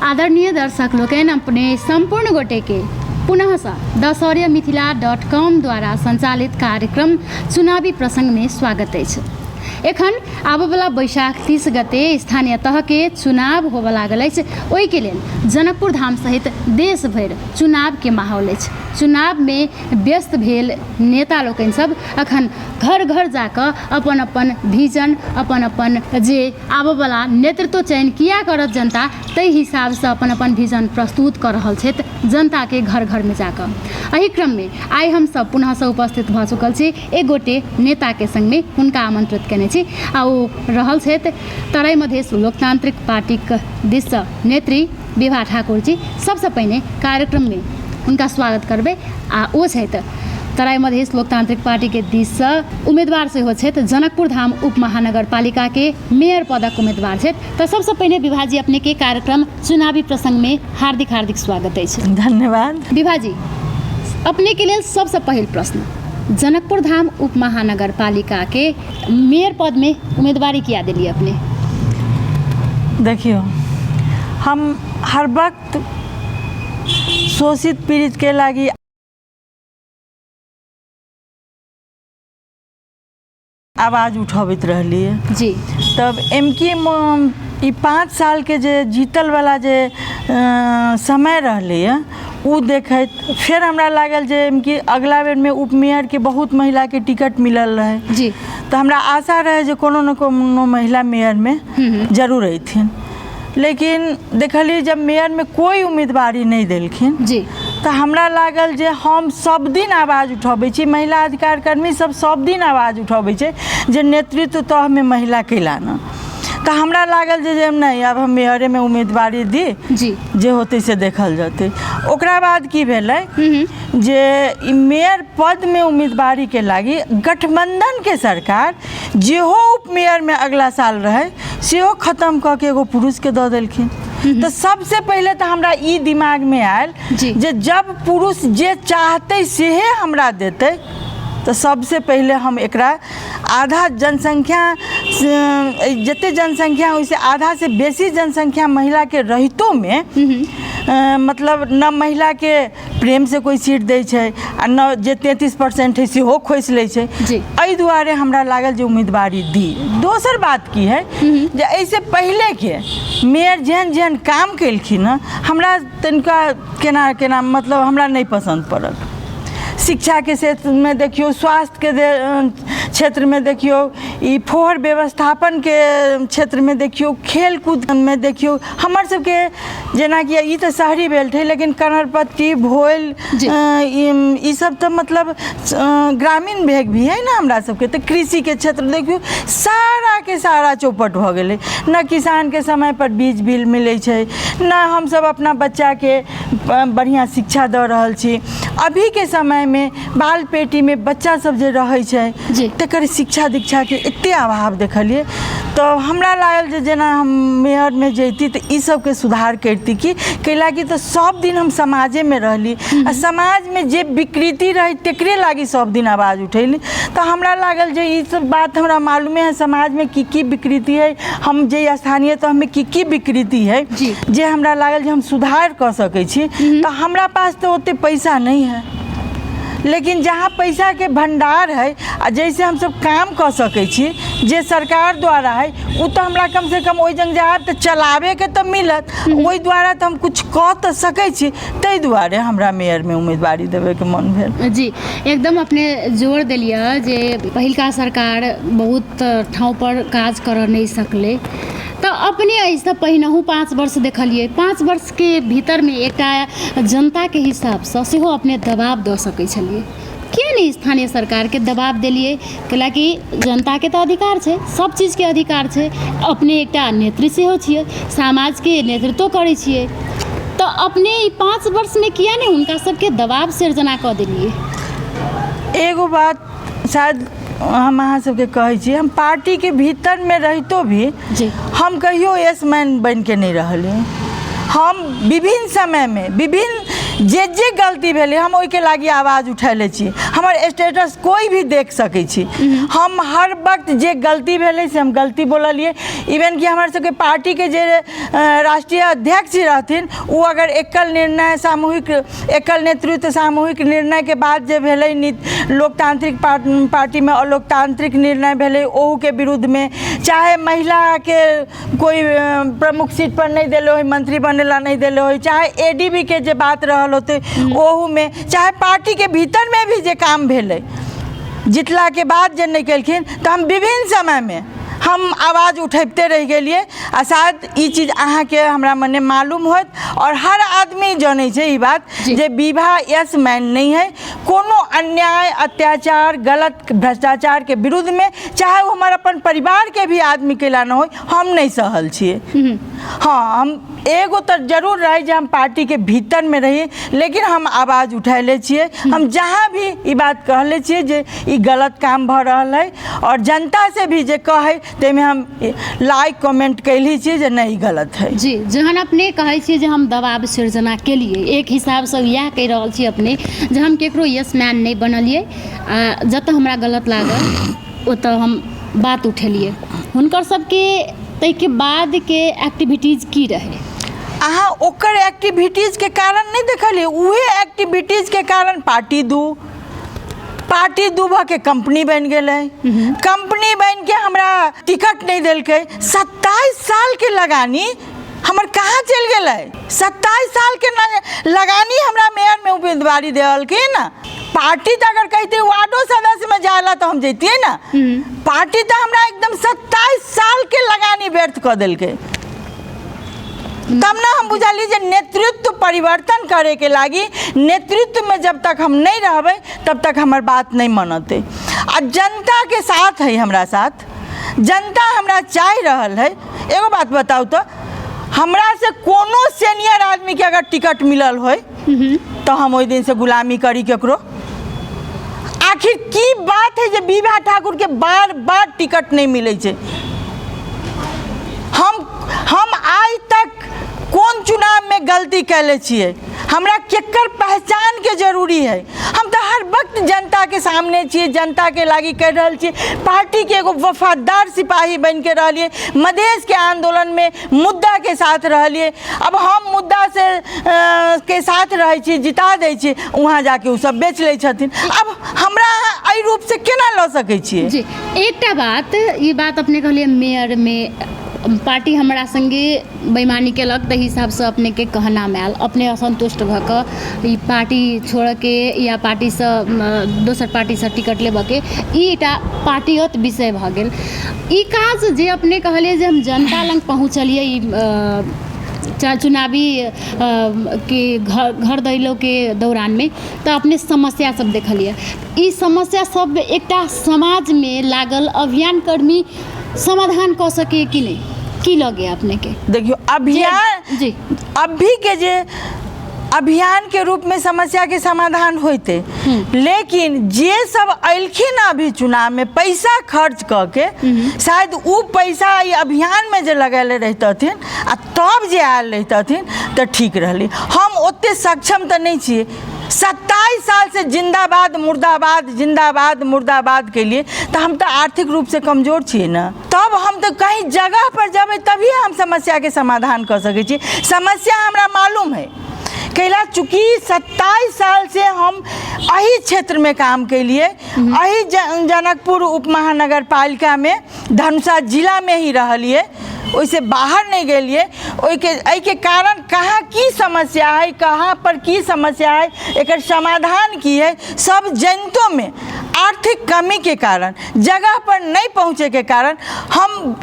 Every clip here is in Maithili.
आदरणीय दर्शक लोकनि, अपने सम्पूर्ण गोटेके पुनःसँ दशौर्य मिथिला डॉट कॉम द्वारा संचालित कार्यक्रम चुनावी प्रसङ्गमे स्वागत अछि। एखन आबयवला बैशाख 30 गते स्थानीय तहके चुनाव होबय लागल अछि। ओहिके लेल जनकपुर धाम सहित देश भरि चुनावके माहौल अछि। चुनावमे व्यस्त भेल नेता लोकनि सब अखन घर घर जाकऽ अपन अपन विजन, अपन अपन जे आबयवला नेतृत्व चयन किया करत जनता, ताहि हिसाबसँ अपन अपन विजन प्रस्तुत कऽ रहल छथि जनताके घर घरमे जाकऽ। एहि क्रममे आइ हमसब पुनःसँ उपस्थित भऽ चुकल छी एक गोटे नेताके सङ्गमे, हुनका आमन्त्रित कयने छी आ ओ रहल छथि तराई मधेश लोकतान्त्रिक पार्टीक दिससँ नेत्री विभा ठाकुर जी। सबसँ पहिने कार्यक्रममे हुनका स्वागत करबै आ ओ छथि तराई मधेश लोकतांत्रिक पार्टीके दिससँ उम्मीदवार सेहो छथि, जनकपुर धाम उप महानगरपालिकाके मेयर पदक उम्मीदवार छथि। तऽ सबसँ पहिने विभाजी, अपनेके कार्यक्रम चुनावी प्रसङ्गमे हार्दिक हार्दिक स्वागत अछि। धन्यवाद। विभाजी, अपनेके लेल सबसँ पहिल प्रश्न, जनकपुर धाम उप महानगरपालिकाके मेयर पदमे उम्मीदवारी किया देलियै अपने? देखियौ, हम हर वक्त शोषित पीड़ितके लागि आवाज उठबैत रहलियै जी। तब एम के ई 5 सालके जे जीतलवला जे समय रहलैए ओ देखैत फेर हमरा लागल जे एम कि अगिला बेरमे उपमेयरके बहुत महिलाके टिकट मिलल रहै जी, तऽ हमरा आशा रहै जे कोनो ने कोनो महिला मेयरमे जरूर अयथिन, लेकिन देखलियै जब मेयरमे कोइ उम्मीदवारी नहि देलखिन जी, तऽ हमरा लागल जे हम सब दिन आवाज उठबै छी, महिला अधिकार कर्मी सब सब दिन आवाज उठबै छै जे नेतृत्व तहमे महिला कैला ने, तऽ हमरा लागल जे नहि, आब हम मेयरेमे उम्मीदवारी दी जी, जे होतै से देखल जेतै। ओकरा बाद की भेलै जे ई मेयर पदमे उम्मीदवारीके लागि गठबन्धनके सरकार जेहो उपमेयरमे अगिला साल रहै सेहो खतम कऽ के एगो पुरुषके दऽ देलखिन। तऽ सबसे पहिले तऽ हमरा ई दिमागमे आयल जी। जे जब पुरुष जे चाहतै सेहे हमरा देतै, तऽ सबसे पहिले हम एकरा आधा जनसंख्या, जते जनसंख्या ओहिसँ आधासँ बेसी जनसंख्या महिलाके रहितोमे मतलब न महिलाके प्रेमसँ कोइ सीट दै छै आ न जे 33% हइ सेहो खोसि लै छै। जी। एहि दुआरे हमरा लागल जे उम्मीदवारी दी। दोसर बात की है जे एहिसँ पहिलेके मेयर जेहन जेहन काम केलखिन हँ, हमरा तनिका केना केना मतलब हमरा नहि पसन्द पड़ल। शिक्षाके क्षेत्रमे देखियौ, स्वास्थ्यके क्षेत्रमे देखियौ, ई फोहर व्यवस्थापनके क्षेत्रमे देखियौ, खेलकूदमे देखियौ, हमर सबके जेनाकि ई तऽ शहरी बेल्ट है, लेकिन कनरपट्टी, भोल, ई सब तऽ मतलब ग्रामीण भेग भी है ने हमरा सबके। तऽ कृषिके क्षेत्र देखियौ, साराके सारा चौपट भऽ गेलै। ने किसानके समयपर बीज बिल मिलै छै, ने हमसब अपना बच्चाके बढ़िआँ शिक्षा दऽ रहल छी। अभीके समयमे बाल पेटीमे बच्चा सब जे रहै छै जी। तकर शिक्षा दीक्षाके एते अभाव देखलियै, तऽ हमरा लागल जे जेना हम मेयरमे जैती तऽ ई सबके सुधार करिती। कि कैलाकि तऽ सब दिन हम समाजेमे रहली आ समाजमे जे विकृति रहै तकरे लागि सब दिन आवाज उठैली। तऽ हमरा लागल जे ई सब बात हमरा मालूमे है समाजमे की की विकृति है, हम जे स्थानीय तहमे की की विकृति है जी। जे हमरा लागल जे हम सुधार कऽ सकै छी। तऽ हमरा पास तऽ ओते पैसा नहि है, लेकिन जहाँ पैसाके भण्डार है आ जैसे हमसब काम कऽ सकै छी जे सरकार द्वारा है, ओ तऽ हमरा कमसँ कम ओहि जंग जायब तऽ चलाबेके तऽ मिलत, ओहि द्वारा तऽ हम किछु कऽ तऽ सकै छी। ताहि दुआरे हमरा मेयरमे उम्मीदवारी देबैके मन भेल। जी, एकदम अपने जोर देलियै जे पहिलका सरकार बहुत ठाउँ पर काज करऽ नहि सकलै, तऽ अपने एहिसँ पहिनहु 5 वर्ष देखलियै, 5 वर्षके भीतरमे एकटा जनताके हिसाबसँ सेहो अपने दबाव दऽ सकै छलियै, किया नहि स्थानीय सरकारके दबाव देलियै? कैलाकि जनताके तऽ अधिकार छै, सब चीजके अधिकार छै। अपने एकटा नेत्री सेहो छियै, समाजके नेतृत्व करै छियै, तऽ अपने ई 5 वर्षमे किया नहि हुनका सबके दबाव सिर्जना कऽ देलियै? एगो बात शायद हम अहाँ सबके कहै छी, हम पार्टीके भीतरमे रहितो भी जी। हम कहियो एस मैन बनिके नहि रहलियै। हम विभिन्न समयमे विभिन्न जे जे गलती भेलै हम ओहिके लागि आवाज उठेले छी। हमर स्टेटस कोइ भी देख सकै छी। हम हर वक्त जे गलती भेलै से हम गलती बोललियै। इवन कि हमर सबके पार्टीके जे राष्ट्रीय अध्यक्ष रहथिन ओ अगर एकल निर्णय सामूहिक एकल नेतृत्व सामूहिक निर्णयके बाद जे भेलै लोकतांत्रिक पार्टीमे अलोकतांत्रिक निर्णय भेलै ओहूके विरुद्धमे, चाहे महिलाके कोई प्रमुख सीट पर नहीं देले होय, मंत्री बनेला नहीं देले होय, चाहे एडीबी के जे बात रहल होते ओहूमे, चाहे पार्टी के भीतर में भी जे काम भेलै जितला के बाद जे नहीं केलखिन, तऽ हम विभिन्न समयमे हम आवाज उठबिते रहि गेलियै। आ शायद ई चीज अहाँके हमरा मने मालूम होत और हर आदमी जनै छै ई बात जे विभा यस मैन नहीं है। कोनो अन्याय अत्याचार गलत भ्रष्टाचार के विरुद्ध में चाहे वो हमर अपन परिवार के भी आदमी केला न होय, हम नहीं सहल छियै। हाँ, हम एगो तऽ जरूर रही जे हम पार्टी के भीतर में रही, लेकिन हम आवाज उठैले छियै। हम जहाँ भी ई बात कहले छियै जे ई गलत काम भऽ रहल है और जनता से भी जे कहै ताहिमे हम लाइक कमेंट कैली छियै जे नहि ई गलत है। जी, जहन अपने कहै छियै जे हम दबाव सृजना केलियै, एक हिसाबसँ इएह कहि रहल छी अपने जे हम केकरो यस मैन नहि बनलियै आ जतऽ हमरा गलत लागल ओतऽ हम बात उठेलियै। हुनकर सबके ताहिके बादके एक्टिविटीज की रहै? अहाँ ओकर एक्टिविटीजके कारण नहि देखलियै, उहे एक्टिविटीजके कारण पार्टी दू भऽ के कंपनी बनि गेलै। कंपनी बनि के हमरा टिकट नहि देलकै। 27 साल के लगानी हमर कहाँ चलि गेलै? 27 साल के लगानी हमरा मेयर में उम्मीदवारी देलखिन। पार्टी तऽ अगर कहिते वार्डो सदस्य में जाय ला तऽ हम जैतियै ना। पार्टी तऽ हमरा एकदम 27 साल के लगानी व्यर्थ कऽ देलकै। तब ना हम बुझलियै जे नेतृत्व परिवर्तन करे के लागी नेतृत्व में जब तक हम नहीं रहबै तब तक हमर बात नहीं मनतै। आ जनता के साथ है, हमरा साथ जनता हमरा चाहि रहल है। एगो बात बताउ तऽ हमरा से कोनो सीनियर आदमी के अगर टिकट मिलल होय तऽ हम ओहि दिन से गुलामी करी केकरो? आखिर की बात है जे विभा ठाकुर के बार बार टिकट नहीं मिलै छै? हम आइ तक कोन चुनाव में गलती कैले छियै? हमरा केकर पहचान के जरूरी है? हम तऽ हर वक्त जनता के सामने छियै, जनता के लागी करि रहल छियै, पार्टी के एगो वफादार सिपाही बनि के रहलियै, मधेश के आंदोलन में मुद्दा के साथ रहलियै। अब हम मुद्दा से के साथ रहै छी, जिता दै छी, वहाँ जाके ओ सब बेच लै छथिन। अब हमरा अहाँ एहि रूप से केना लऽ सकै छियै? जी, एकटा बात, ई बात अपने कहलियै मेयर में पार्टी हमरा संगे बेईमानी केलक, ताहि हिसाबसँ अपनेके कहनामे आयल, अपने असन्तुष्ट भऽ कऽ ई पार्टी छोड़ऽके या पार्टीसँ दोसर पार्टीसँ टिकट लेबऽके ई एकटा पार्टीगत विषय भऽ गेल। ई काज जे अपने कहलियै जे हम जनता लग पहुँचलियै ई चुनावी के घर दैलोके दौरानमे, तऽ अपने समस्या सब देखलियै। ई समस्या सब एकटा समाजमे लागल अभियानकर्मी समाधान कऽ सकैए कि नहि? की लगैए अपनेके? देखियौ, अभियान जी अभी के जे अभियान के रूप में समस्या के समाधान होते, लेकिन जे सब अयलखिन अभी चुनाव में पैसा खर्च कऽ के, शायद उ पैसा ई अभियान में जे लगेले रहितथिन आ तब जे आयल रहितथिन तऽ ठीक रहली। हम ओते सक्षम तऽ नहि छियै। 27 साल से जिंदाबाद मुर्दाबाद जिंदाबाद मुर्दाबाद के लिए तऽ हम तऽ आर्थिक रूप से कमजोर छियै ने। तब हम तऽ कहीं जगह पर जेबै तभी हम समस्या के समाधान कऽ सकै छी। समस्या हमरा मालूम है, कैला चूँकि 27 साल से हम एही क्षेत्र में काम केलिए, एही जनकपुर उप महानगर पालिका में धनुषा जिला में ही रहलिए, ओहिसे बाहर नहीं गेलिए। एहिके कारण कहाँ की समस्या है, कहाँ पर की समस्या है, एकर समाधान की है, सब जनितो में आर्थिक कमी के कारण, जगह पर नहीं पहुँचे के कारण, हम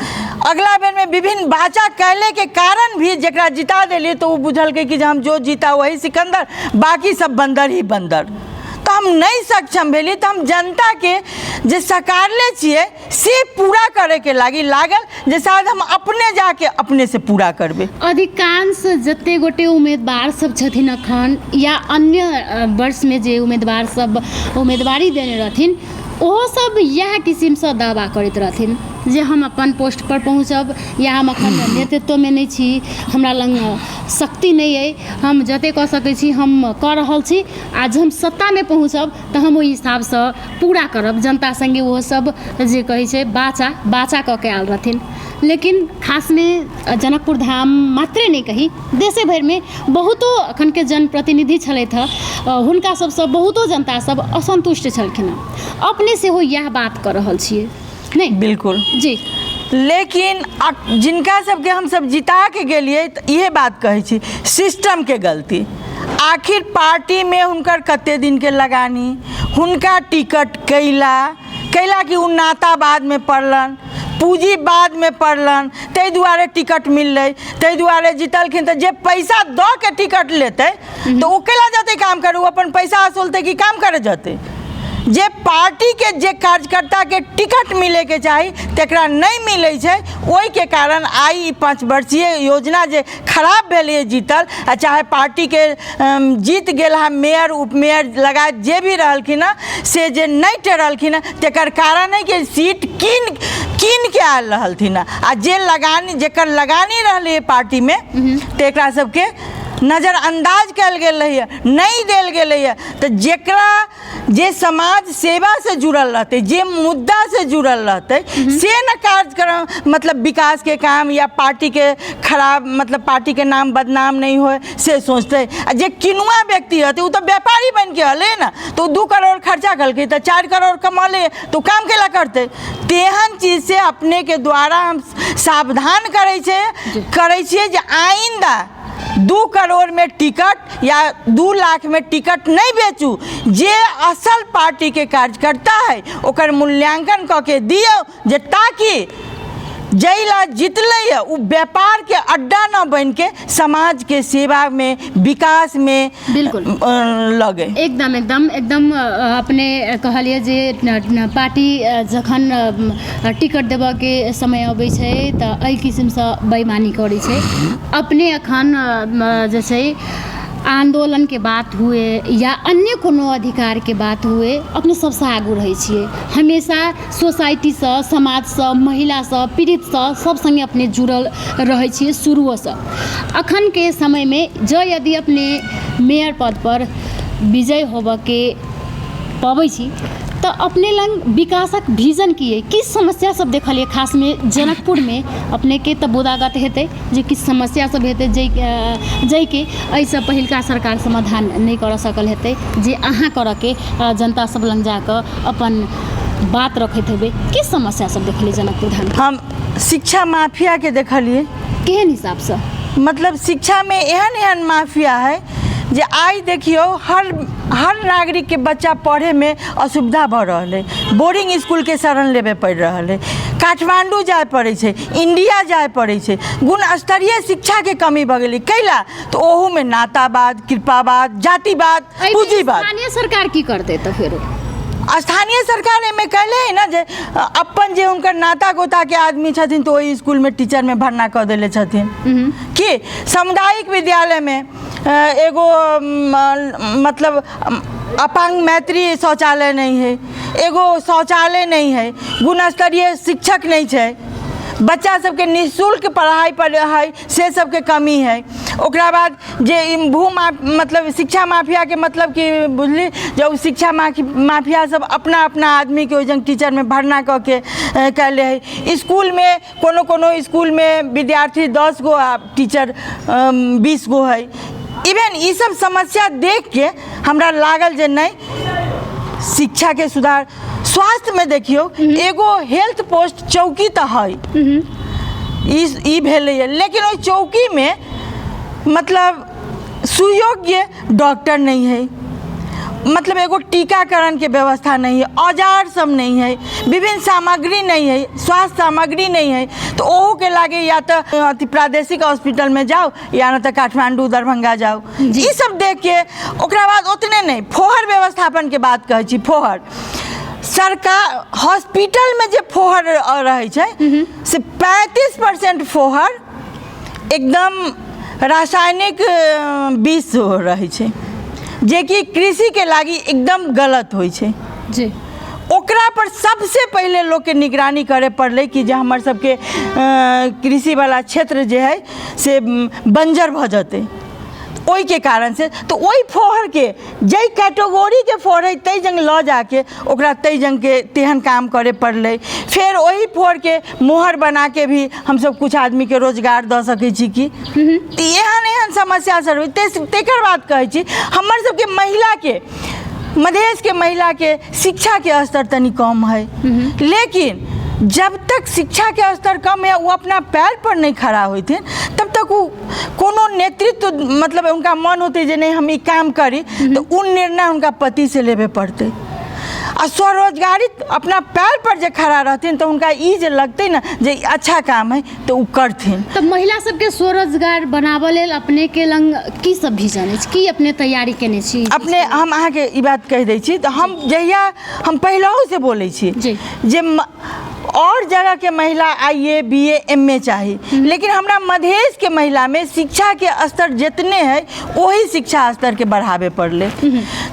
अगला बेर में विभिन्न वाचा कैले के कारण भी जकरा जिता देलिए तो वो बुझलकै कि जे हम जो जीता वही सिकंदर, बाकी सब बंदर ही बंदर। तऽ हम नहीं सक्षम भेलिए, तऽ हम जनता के जे सकारले छियै से पूरा करैके लागी लागल जे शायद हम अपने जाके अपने से पूरा करबै। अधिकांश जते गोटे उम्मीदवार सब छथिन अखन या अन्य वर्षमे जे उम्मीदवार सब उम्मीदवारी देने रहथिन, ओहो सब इएह किसिमसँ दावा करैत रहथिन। जे हम अपन पोस्टपर पहुँचब या हम अखन नेतृत्वमे नहि छी, हमरा लग शक्ति नहि अइ, हम जतेक कऽ सकै छी हम कऽ रहल छी, आ जब हम सत्तामे पहुँचब तऽ हम ओहि हिसाबसँ पूरा करब। जनता सङ्गे ओहो सब जे कहै छै बाचा बाचा कऽ के आयल रहथिन। लेकिन खासमे जनकपुर धाम मात्रे नहि कही, देशे भरिमे बहुतो अखनके जनप्रतिनिधि छलथि हँ, हुनका सबसँ बहुतो जनता सब असन्तुष्ट छलखिन हँ। अपने सेहो इएह बात कऽ रहल छियै नहि? बिल्कुल जी। लेकिन जिनका सबके हमसब जिताके गेलियै तऽ इहे बात कहै छी, सिस्टमके गलती। आखिर पार्टीमे हुनकर कते दिनके लगानी, हुनका टिकट कैला कैला कि ओ नाता बादमे पड़लनि, पूँजी बादमे पड़लनि, ताहि दुआरे टिकट मिललै, ताहि दुआरे जितलखिन। तऽ जे पैसा दऽ के टिकट लेतै तऽ ओ कैला जेतै काम करे? ओ अपन पैसा असुलतै कि काम करे जेतै? जे पार्टीके जे कार्यकर्ताके टिकट मिलैके चाही तकरा नहि मिलै छै। ओहिके कारण आइ ई 5 वर्षीय योजना जे खराब भेलैए जीतल, आ चाहे पार्टीके जीत गेल हँ, मेयर उपमेयर लगायत जे भी रहलखिन हँ से जे नहि टेरलखिन हँ, तकर कारण है कि सीट कीन कीन के आयल रहलथिन हँ, आ जे लगानी जकर लगानी रहलै पार्टीमे तकरा सबके नजरअंदाज कयल गेल रहैए, नहि देल गेलैए। तऽ जेकरा जे समाज सेवासँ जुड़ल रहतै, जे मुद्दासँ जुड़ल रहतै, से ने कार्यक्रम मतलब विकासके काम या पार्टीके खराब मतलब पार्टीके नाम बदनाम नहि होय से सोचतै। आ जे किनुआ व्यक्ति रहतै ओ तऽ व्यापारी बनिके हलै ने, तऽ ओ 2 करोड़ खर्चा केलकै तऽ 4 करोड़ कमौलै, तऽ ओ काम कैला करतै? तेहन चीज से अपनेके द्वारा हम सावधान करै छियै जे आइंदा 2 करोड़ में टिकट या 2 लाख में टिकट नहीं बेचू। जे असल पार्टी के कार्यकर्ता है ओकर मूल्यांकन कऽ के दियौ, जे ताकि जैला जितलै है उ व्यापार के अड्डा न बन के समाज के सेवा में विकास में बिल्कुल लगे। एकदम एकदम एकदम अपने कहलियै जे पार्टी जखन टिकट देबऽके समय अबै छै तऽ एहि किसिमसँ बेईमानी करै छै। अपने अखन जे छै आन्दोलनके बात हुए या अन्य कोनो अधिकारके बात हुए, अपने सबसँ आगू रहै छियै हमेशा। सोसाइटीसँ, समाजसँ, महिलासँ, पीड़ितसँ सब सङ्गे अपने जुड़ल रहै छियै शुरुओसँ। अखनके समयमे जँ यदि अपने मेयर पदपर विजय होबऽके पबै छी तऽ अपने लग विकासक विजन की अइ? की समस्या सब देखलियै खासमे जनकपुरमे? अपनेके तऽ बोधागत हेतै जे किछु समस्या सब हेतै जाहिके एहिसँ पहिलका सरकार समाधान नहि करऽ सकल हेतै, जे अहाँ करऽके जनता सब लग जाकऽ अपन बात रखैत हेबै। की समस्या सब देखलियै जनकपुर धाम? हम शिक्षा माफियाके देखलियै। केहन हिसाबसँ? मतलब शिक्षामे एहन एहन माफिया है जे आइ देखियौ हर हर नागरिकके बच्चा पढ़ैमे असुविधा भऽ रहल है, बोर्डिंग इसकुलके शरण लेबे पड़ि रहल है, काठमाण्डू जाय पड़ै छै, इंडिया जाय पड़ै छै। गुणस्तरीय शिक्षाके कमी भऽ गेलै। कैला तऽ ओहूमे नातावाद, कृपावाद, जातिवाद, पूँजीवाद। स्थानीय सरकार की करतै तऽ फेरो? स्थानीय सरकार एहिमे कैले है ने जे अपन जे हुनकर नाता गोताके आदमी छथिन तऽ ओहि इसकुलमे टीचरमे भर्ना कऽ देले छथिन। कि सामुदायिक विद्यालयमे एगो मतलब अपांग मैत्री शौचालय नहीं है, एगो शौचालय नहीं है, गुणस्तरीय शिक्षक नहीं छै, बच्चा सबके निःशुल्क पढ़ाइ पर है से सबके कमी है। ओकरा बाद जे ई भू मतलब शिक्षा माफियाके मतलब कि बुझली जे ओ शिक्षा माफिया सब अपना अपना आदमीके ओहि जंग टीचरमे भर्ना कऽ के कयले है। इसकुलमे कोनो कोनो इसकुलमे विद्यार्थी 10 गो आ टीचर 20 गो है। इवन ई सब समस्या देख के हमरा लागल जे नहि, शिक्षाके सुधार। स्वास्थ्यमे देखियौ एगो हेल्थ पोस्ट चौकी तऽ है, ई भेलैए, लेकिन ओहि चौकीमे मतलब सुयोग्य डॉक्टर नहीं है, मतलब एगो टीकाकरण के व्यवस्था नहीं है, औजार सब नहीं है, विभिन्न सामग्री नहीं है, स्वास्थ्य सामग्री नहीं है। तो ओहू के लागे या तो अथी प्रादेशिक हॉस्पिटल में जाओ या न तो काठमांडू दरभंगा जाओ। ई सब देख के ओकरा बाद ओतने नहीं, फोहर व्यवस्थापन के बात कहै छी। फोहर सरकार हॉस्पिटल में जे फोहर रहै छै से 35% फोहर एकदम रासायनिक विष रहै छै, जेकि कृषिके लागि एकदम गलत होइ छै। जी। ओकरा पर सबसे पहिले लोकके निगरानी करे पड़लै कि जे हमर सबके कृषिवला क्षेत्र जे हइ से बञ्जर भऽ जेतै, ओहिके कारणसँ। तऽ ओहि फोहरके जाहि कैटेगोरीके फोहर हइ ताहि जंग लऽ जाके ओकरा ताहि जंगके तेहन काम करे पड़लै। फेर ओहि फोहरके मोहर बनाके भी हमसब किछु आदमीके रोजगार दऽ सकै छी कि। तऽ एहन एहन समस्या सर। तकर बाद कहै छी, हमर सबके महिलाके, मधेशके महिलाके शिक्षाके स्तर तनि कम है, लेकिन जब तक शिक्षाके स्तर कम है, ओ अपना पैर पर नहि खड़ा होथिन, तब तक ओ कोनो नेतृत्व, मतलब हुनका मन होतै जे नहि हम ई काम करी, तऽ ओ निर्णय हुनका पतिसँ लेबे पड़तै। आ स्वरोजगारी अपना पैर पर जे खड़ा रहथिन तऽ हुनका ई जे लगतै ने जे ई अच्छा काम है, तऽ ओ करथिन। तऽ महिला सबके स्वरोजगार बनाबऽ लेल अपनेके लग की सब विजन अछि, की अपने तैयारी केने छी? अपने, हम अहाँके ई बात कहि दै छी, तऽ हम जहिया, हम पहिलहुसँ बोलै छी जे और जगहके महिला I A B A M A चाही, लेकिन हमरा मधेशके महिलामे शिक्षाके स्तर जितने है ओही शिक्षा स्तरके बढ़ाबे पड़लै।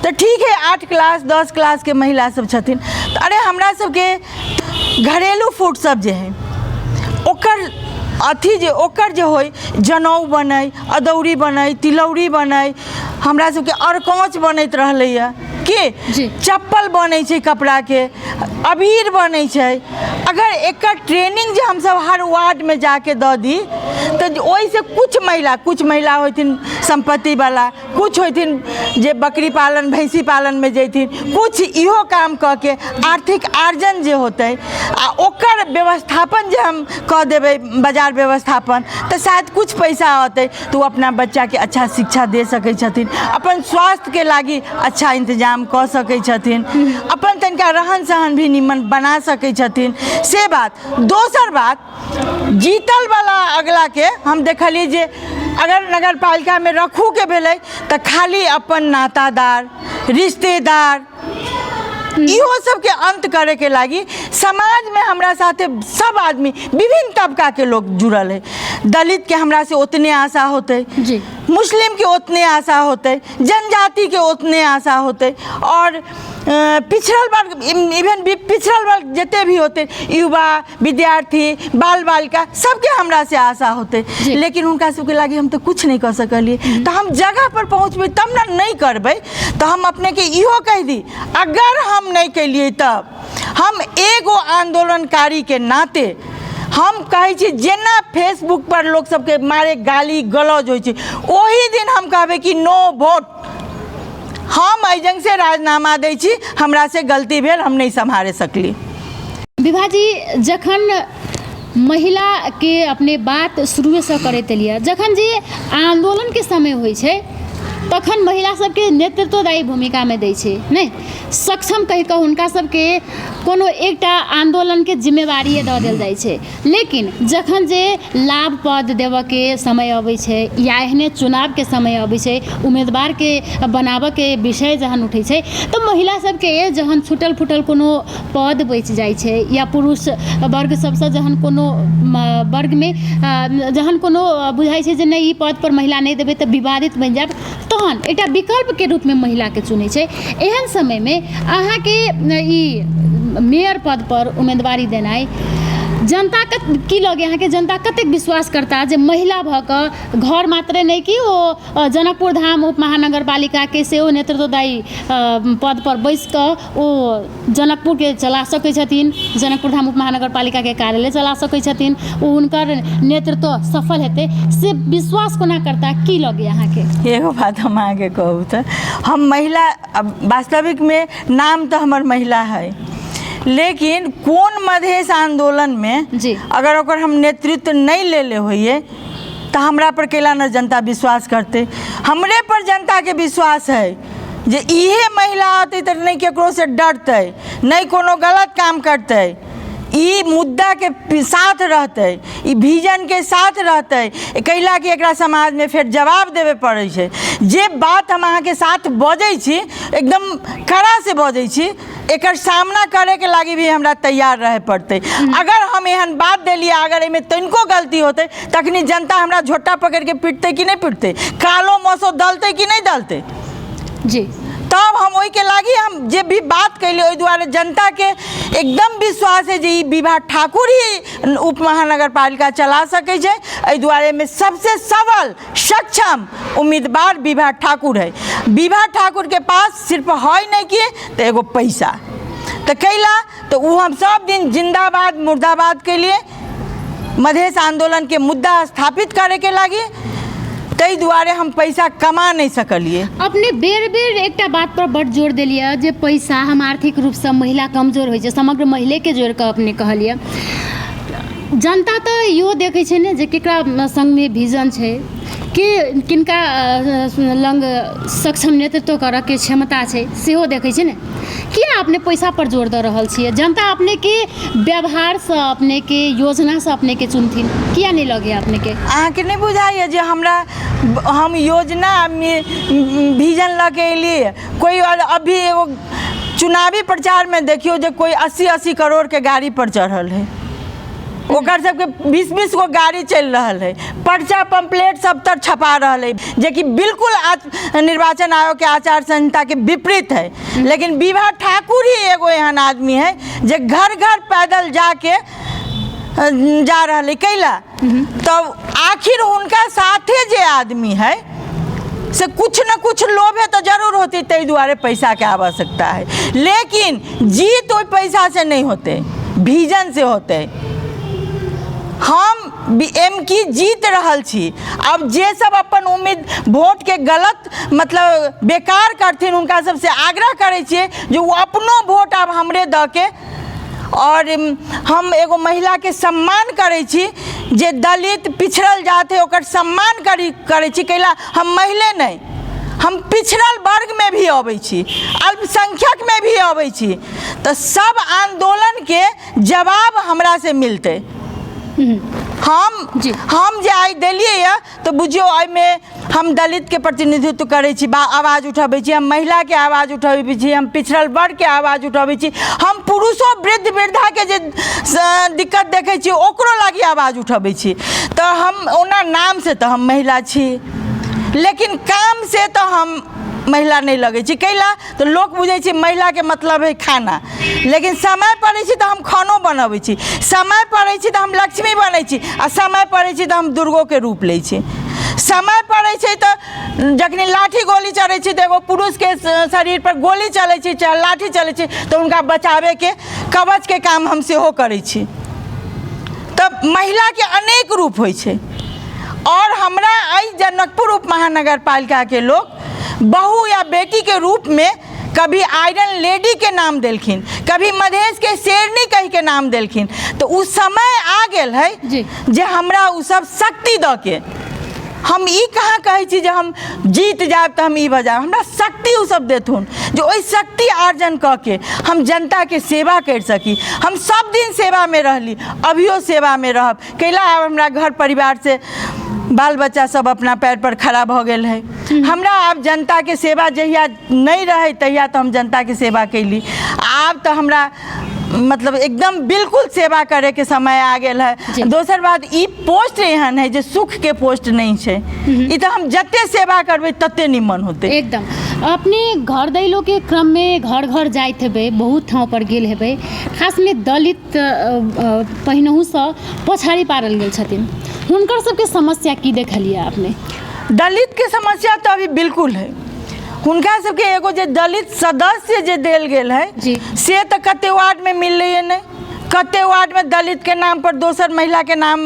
तऽ ठीक है, 8 क्लास 10 क्लासके महिला सब छथिन, तऽ अरे हमरा सबके घरेलू फूड सब जे है ओकर अथी जे ओकर जे होइ, जनउ बनै, अदौरी बनै, तिलौरी बनै, हमरा सबके अरकोच बनैत रहलैए कि चप्पल बनै छै, कपड़ाके अबीर बनै छै। अगर एकर ट्रेनिंग जे हमसब हर वार्डमे जाके दऽ दी, तऽ ओहिसँ कुछ महिला होथिन सम्पत्तिवला, कुछ होथिन जे बकरी पालन, भैंसी पालनमे जैथिन, कुछ इहो काम कऽ के आर्थिक आर्जन जे होतै आ ओकर व्यवस्थापन जे हम कऽ देबै, बाजार व्यवस्थापन, तऽ शायद कुछ पैसा अतै तऽ ओ अपना बच्चाके अच्छा शिक्षा दे सकै छथिन, अपन स्वास्थ्यके लागी अच्छा इंतजाम कऽ सकै छथिन, अपन तनिका रहन सहन भी निमन बना सकै छथिन, से बात। दोसर बात, जीतल वाला अगलाके हम देखलियै जे अगर नगर पालिकामे रखूके भेलै तऽ खाली अपन नातादार, रिश्तेदार, इहो सबके अंत करैके लागी। समाजमे हमरा साथे सब आदमी, विभिन्न तबकाके लोग जुड़ल है। दलितके हमरा से उतने आशा होतै, मुस्लिमके उतने आशा होतै, जनजातिके उतने आशा होतै और पिछड़ल वर्ग, इवन पिछड़ल वर्ग जते भी होते, युवा, विद्यार्थी, बाल बालिका, सबके हमरा से आशा होते। लेकिन हुनका सबके लागी हम तऽ कुछ नहि कऽ सकलियै। तऽ हम जगह पर पहुँचबै तब ने। नहि करबै तऽ हम अपनेके इहो कहि दी, अगर हम नहि केलियै तब हम एगो आन्दोलनकारीके नाते हम कहै छी, जेना फेसबुक पर लोक सबके मारे गाली गलौज होइ छै, ओही दिन हम कहबै कि नो वोट। हम एहि जंग से राजीनामा दै छी, हमरा से गलती भेल, हम नहि सम्हारे सकली। विभाजी, जखन महिलाके अपने बात शुरुएसँ करैत एलियै, जखन जे आन्दोलनके समय होइ छै तखन महिला सबके नेतृत्वदायी भूमिकामे दै छै, नहि सक्षम कहि कऽ हुनका सबके कोनो एकटा आन्दोलनके जिम्मेवारिए दऽ देल जाइ छै। लेकिन जखन जे लाभ पद देबऽके समय अबै छै या एहने चुनावके समय अबै छै, उम्मीदवारके बनाबऽके विषय जहन उठै छै, तऽ महिला सबके जहन छूटल फूटल कोनो पद बचि जाइ छै या पुरुष वर्ग सबसँ जहन कोनो वर्गमे जहन कोनो बुझाइ छै जे नहि, ई पदपर महिला नहि देबै तऽ विवादित बनि जायब, तहन एकटा विकल्पके रूपमे महिलाके चुनै छै। एहन समयमे अहाँके ई मेयर पदपर उम्मीदवारी देनाइ, जनताके की लगैए अहाँके, जनता कतेक विश्वास करता जे महिला भऽ कऽ घर मात्रे नहि कि ओ जनकपुर धाम उप महानगरपालिकाके सेहो नेतृत्वदायी पदपर बैसि कऽ ओ जनकपुरके चला सकै छथिन, जनकपुर धाम उप महानगरपालिकाके कार्यालय चला सकै छथिन, ओ हुनकर नेतृत्व सफल हेतै, से विश्वास कोना करता, की लगैए अहाँके? एगो बात हम अहाँके कहू, तऽ हम महिला, अब वास्तविकमे नाम तऽ हमर महिला है, लेकिन कोन मधेश आन्दोलनमे अगर ओकर हम नेतृत्व नहि लेले होइए तऽ हमरा पर कैला ने जनता विश्वास करतै? हमरे पर जनताके विश्वास है जे इहे महिला अतै तऽ नहि ककरोसँ डरतै, नहि कोनो गलत काम करतै, ई मुद्दाके साथ रहतै, ई विजनके साथ रहतै। कैला कि एकरा समाजमे फेर जवाब देबे पड़ै छै। जे बात हम अहाँके साथ बजै छी, एकदम कड़ासँ बजै छी, एकर सामना करैके लागी भी हमरा तैयार रहे पड़तै। अगर हम एहन बात देलियै, अगर एहिमे तनिको गलती होतै, तखनी जनता हमरा झोटा पकड़िके पिटतै कि नहि पिटतै? कालो मसो दलतै कि नहि दलतै? जी। तब हम ओहिके लागी हम जे भी बात कैली, ओहि दुआरे जनताके एकदम विश्वास है जे ई विभा ठाकुर ही उप महानगर पालिका चला सकै छै। एहि दुआरेमे सबसे सबल सक्षम उम्मीदवार विभा ठाकुर है। विभा ठाकुर के पास सिर्फ है नहीं कि तऽ एगो पैसा, तऽ कैला तऽ ओ हम सब दिन जिंदाबाद मुर्दाबाद के लिए मधेश आंदोलन के मुद्दा स्थापित करे के लागी, ताहि दुआरे हम पैसा कमा नहीं सकलिए। अपने बेर बेर एकटा बात पर बड जोर देलियै जे पैसा हम आर्थिक रूपसँ महिला कमजोर होइ छै, समग्र महिलेके जोड़ि कऽ अपने कहलियै। जनता तऽ इहो देखै छै ने जे केकरा सङ्गमे विजन छै, के किनका लग सक्षम नेतृत्व करऽके क्षमता छै, सेहो देखै छै ने। किया अपने पैसा पर जोर दऽ रहल छियै? जनता अपनेके व्यवहारसँ, अपनेके योजनासँ अपनेके चुनथिन, किया नहि लगैए अपनेके? अहाँके नहि बुझाइए जे हमरा हम योजना विजन लऽ के एलियै? कोइ अभी एगो चुनावी प्रचारमे देखियौ जे कोइ 80-80 करोड़के गाड़ी पर चढ़ल है, ओकर सबके 20-20 गो गाड़ी चलि रहल है, पर्चा पम्पलेट सब तर छपा रहल है, जेकि बिल्कुल निर्वाचन आयोग के आचार संहिता के विपरीत है। लेकिन विभा ठाकुर ही एगो एहन आदमी है जे घर घर पैदल जाके जा रहल है। कैला तब आखिर हुनका साथे जे आदमी है से कुछ न कुछ लोभ है तो जरूर होती, ताहि दुआरे पैसा के आवश्यकता है। लेकिन जीत ओहि पैसा से नहीं होते, विजन से होते। हम एम की जीत रहल छी। अब जे सब अपन उम्मीद वोट के गलत मतलब बेकार करथिन, हुनका सबसे आग्रह करै छियै जे ओ अपनो वोट आब हमरे दऽ के, और हम एगो महिलाके सम्मान करै छी, जे दलित पिछड़ल जात है ओकर सम्मान करै छी। कैला हम मैले नहि, हम पिछड़ल वर्गमे भी अबै छी, अल्पसंख्यकमे भी अबै छी, तऽ सब आंदोलनके जवाब हमरा से मिलतै। हम जे आइ देलियै यऽ तऽ बुझियौ एहिमे हम दलितके प्रतिनिधित्व करै छी, आवाज उठबै छी, हम महिलाके आवाज उठबै छी, हम पिछड़ल वर्गके आवाज उठबै छी, हम पुरुषो वृद्ध वृद्धाके जे दिक्कत देखै छी ओकरो लागि आवाज उठबै छी। तऽ हम ओना नामसँ तऽ हम महिला छी, लेकिन कामसँ तऽ हम महिला नहि लगै छी। कैला तऽ लोक बुझै छै महिलाके मतलब है खाना, लेकिन समय पड़ै छै तऽ हम खानो बनबै छी, समय पड़ै छै तऽ हम लक्ष्मी बनै छी, आ समय पड़ै छै तऽ हम दुर्गोके रूप लै छी। समय पड़ै छै तऽ जखनी लाठी गोली चलै छै तऽ एगो पुरुषके शरीर पर गोली चलै छै चाहे लाठी चलै छै तऽ हुनका बचाबैके कवचके काम हम सेहो करै छी। तऽ महिलाके अनेक रूप होइ छै। और हमरा एहि जनकपुर उप महानगर पालिकाके लोक बहू या बेटीके रूपमे कभी आयरन लेडी के नाम देलखिन, कभी मधेश के शेरनी कह के नाम देलखिन। तऽ ओ समय आ गेल है जे हमरा ओ सब शक्ति दऽ के, हम ई कहाँ कहै छी जे हम जीत जायब तऽ हम ई भऽ जायब, हमरा शक्ति ओ सब देथुन जे ओहि शक्ति आर्जन कऽ के हम जनताके सेवा करि सकी। हम सब दिन सेवामे रहली, अभियो सेवामे रहब। कैला आब हमरा घर परिवार से बाल बच्चा सब अपना पैर पर खड़ा भऽ गेल है। हमरा आब जनताके सेवा जहिया नहि रहै तहिया तऽ हम जनताके सेवा कैली, आब तऽ हमरा मतलब एकदम बिल्कुल सेवा करैके समय आ गेल है। दोसर बात, ई पोस्ट एहन है जे सुखके पोस्ट नहि छै, ई तऽ हम जते सेवा करबै तते निमन होतै। एकदम। अपने घर दैलोके क्रममे घर घर जाइत हेबै, बहुत ठाउँ पर गेल हेबै, खासमे दलित पहिनहुसँ पछाड़ी पारल गेल छथिन, हुनकर सबके समस्या की देखलियै अपने? दलितके समस्या तऽ अभी बिल्कुल है। हुनका सबके एगो जे दलित सदस्य जे देल गेल है से तऽ कते वार्डमे मिललैए नहि, कते वार्डमे दलितके नाम पर दोसर महिलाके नाम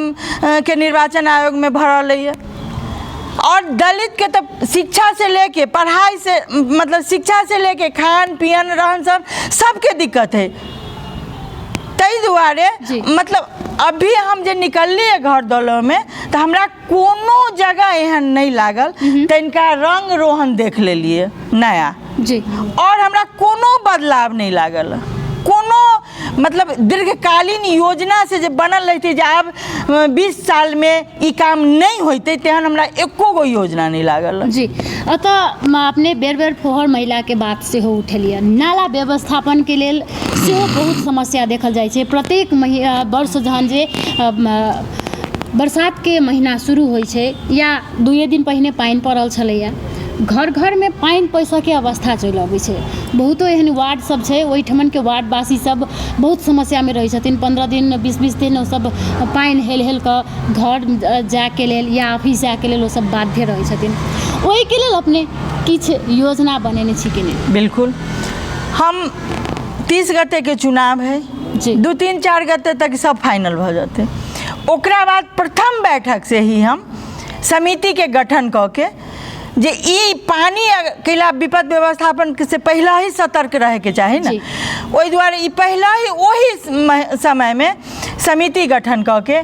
के निर्वाचन आयोगमे भरल है। और दलितके तऽ शिक्षा से लेके पढ़ाई से मतलब शिक्षा से लेके खान पियन रहन सहन सबके दिक्कत है। ताहि दुआरे मतलब अभी हम जे निकललियै घर दौलमे तऽ हमरा कोनो जगह एहन नहि लागल, तनिका रंग रोहन देख लेलियै नया जी, और हमरा कोनो बदलाव नहि लागल, कोनो मतलब दीर्घकालीन योजना से जे बनल रहितै जे आब 20 सालमे ई काम नहि होइतै, तेहन हमरा एको गो योजना नहि लागल जी। एतऽ अपने बेर बेर फोहर महिलाके बात सेहो उठेलियै, नाला व्यवस्थापनके लेल सेहो बहुत समस्या देखल जाइ छै। प्रत्येक वर्ष जहन जे बरसातके महिना शुरू होइ छै या 2 दिन पहिने पानि पड़ल छलैए घर घरमे पानि पैसाके अवस्था चलि अबै छै। बहुतो एहन वार्ड सब छै, ओहिठमनके वार्डवासी सब बहुत समस्यामे रहै छथिन। 15 दिन 20-20 दिन ओसब पानि हेल हेल कऽ घर जाइके लेल या ऑफिस जाइके लेल ओसब बाध्य रहै छथिन। ओहिके लेल अपने किछु योजना बनेने छी कि नहि? बिल्कुल, हम 30 गतेके चुनाव है जी। 2 3 4 गते तक सब फाइनल भऽ जेतै। ओकरा बाद प्रथम बैठक से ही हम समितिके गठन कऽ के जे ई पानी कैला विपद व्यवस्थापन से पहला ही सतर्क रहेके चाही ने, ओहि दुआरे ई पहला ही ओही समयमे समिति गठन कऽ के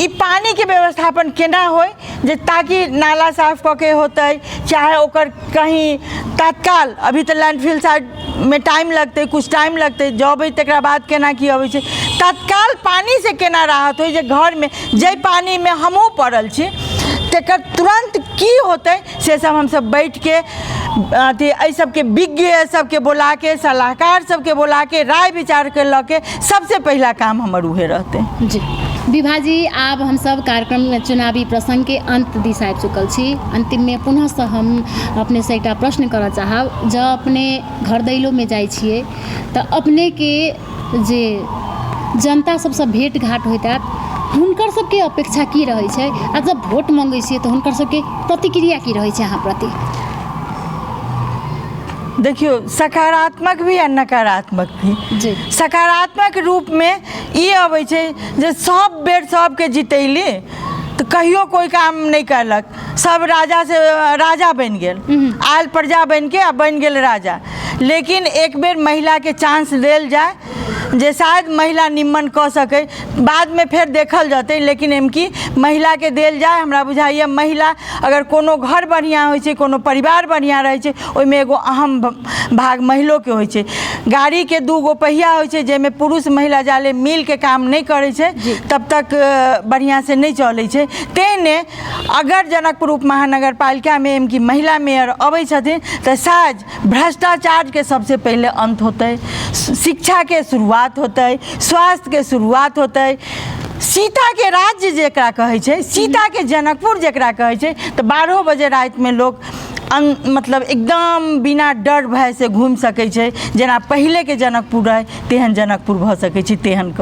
ई पानीके व्यवस्थापन केना होइ जे ताकि नाला साफ कऽ के होतै, चाहे ओकर कहीं तत्काल अभी तऽ लैंडफिल साइडमे टाइम लगतै, कुछ टाइम लगतै जबै, तकरा बाद केना की अबै छै, तत्काल पानीसँ केना राहत होइ जे घरमे जाहि पानीमे हमहूँ पड़ल छी तकर तुरन्त की होतै से सब हमसब बैठके अथी एहि सबके विज्ञ सबके बोलाके, सलाहकार सबके बोलाके, राय विचारके लऽ के सबसे पहिला काम हमर उहे रहतै। जी विभाजी, आब हमसब कार्यक्रम चुनावी प्रसङ्गके अन्त दिस आबि चुकल छी। अन्तिममे पुनःसँ हम अपनेसँ एकटा प्रश्न करऽ चाहब, जँ अपने घर दैलोमे जाइ छियै तऽ अपनेके जे जनता सबसँ भेँट घाट होइत हैत, हुनकर सबके अपेक्षा की रहै छै आ जब वोट मङ्गै छियै तऽ हुनकर सबके प्रतिक्रिया की रहै छै अहाँ प्रति? देखियौ, सकारात्मक भी आ नकारात्मक भी। जी। सकारात्मक रूपमे ई अबै छै जे सब बेर सबके जितैली तऽ कहियो कोइ काम नहि कयलक, सब राजा से राजा बनि गेल, आयल प्रजा बनि के आ बनि गेल राजा। लेकिन एक बेर महिलाके चांस देल जाय जे शायद महिला निम्मन कऽ सकै, बादमे फेर देखल जेतै, लेकिन एमकी महिलाके देल जाय। हमरा बुझाइए महिला अगर कोनो घर बढ़िआँ होइ छै, कोनो परिवार बढ़िआँ रहै छै, ओहिमे एगो अहम भाग महिलोके होइ छै। गाड़ीके 2 गो पहिया होइ छै जाहिमे पुरुष महिला जाले मिलके काम नहि करै छै तब तक बढ़िआँसँ नहि चलै छै। तेहने अगर जनकपुर उप महानगरपालिकामे एमकी महिला मेयर अबै छथिन तऽ शायद भ्रष्टाचारके सबसे पहिले अन्त होतै, शिक्षाके शुरुआत होतै, स्वास्थ्यके शुरुआत होतै, सीताके राज्य जकरा कहै छै, सीताके जनकपुर जकरा कहै छै, तऽ 12 बजे रातिमे लोक मतलब एकदम बिना डर भयसँ घुमि सकै छै। जेना पहिलेके जनकपुर रहै तेहन जनकपुर भऽ सकै छै, तेहन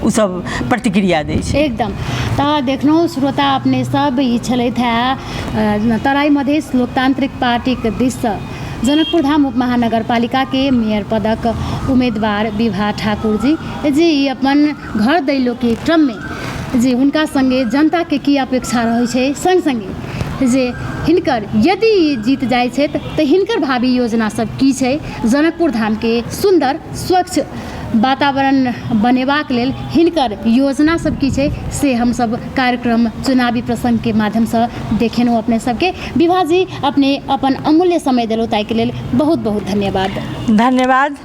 ओसब प्रतिक्रिया दै छै। एकदम। तऽ देखलहुँ श्रोता अपने सब, ई छलथि हे तराई मधेश लोकतांत्रिक पार्टीके दिससँ जनकपुर धाम उप महानगरपालिकाके मेयर पदक उम्मीदवार विभा ठाकुर जी, जे ई अपन घर दैलोके क्रममे जे हुनका सङ्गे जनताके की अपेक्षा रहै छै, सङ्ग सङ्गे जे हिनकर यदि ई जीत जाइ छथि तऽ हिनकर भावी योजना सब की छै, जनकपुर धामके सुन्दर स्वच्छ वातावरण बनेबाक लेल हिनकर योजना सब की छै, से हमसब कार्यक्रम चुनावी प्रसङ्गके माध्यमसँ देखेलहुँ अपने सबके। विभाजी, अपने अपन अमूल्य समय देलहुँ ताहिके लेल बहुत बहुत धन्यवाद। धन्यवाद।